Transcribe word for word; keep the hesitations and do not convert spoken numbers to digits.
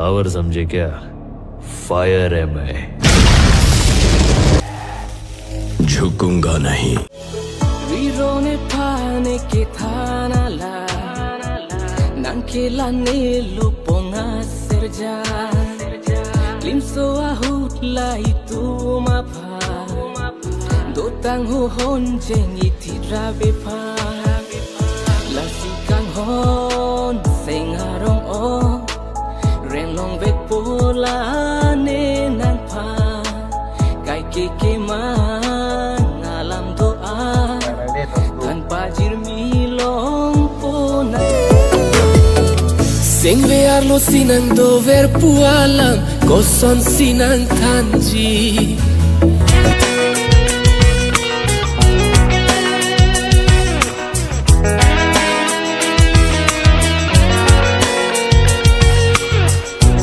पावर समझे क्या? फायर है मैं। झुकूंगा नहीं। Riro nephan kethan alam, nangkelang ne lupong aserja. Klimso ahut la itum aphan, dotang huhon jeng ithit rabe phan. Lasi kanghon seng arong o, renglong vekpo la ne nangphan. Kaike kemang alam do-an, than pajirmi longpo nang. Sengve arlo si nangdover pu alam, kosonsi nangthanji?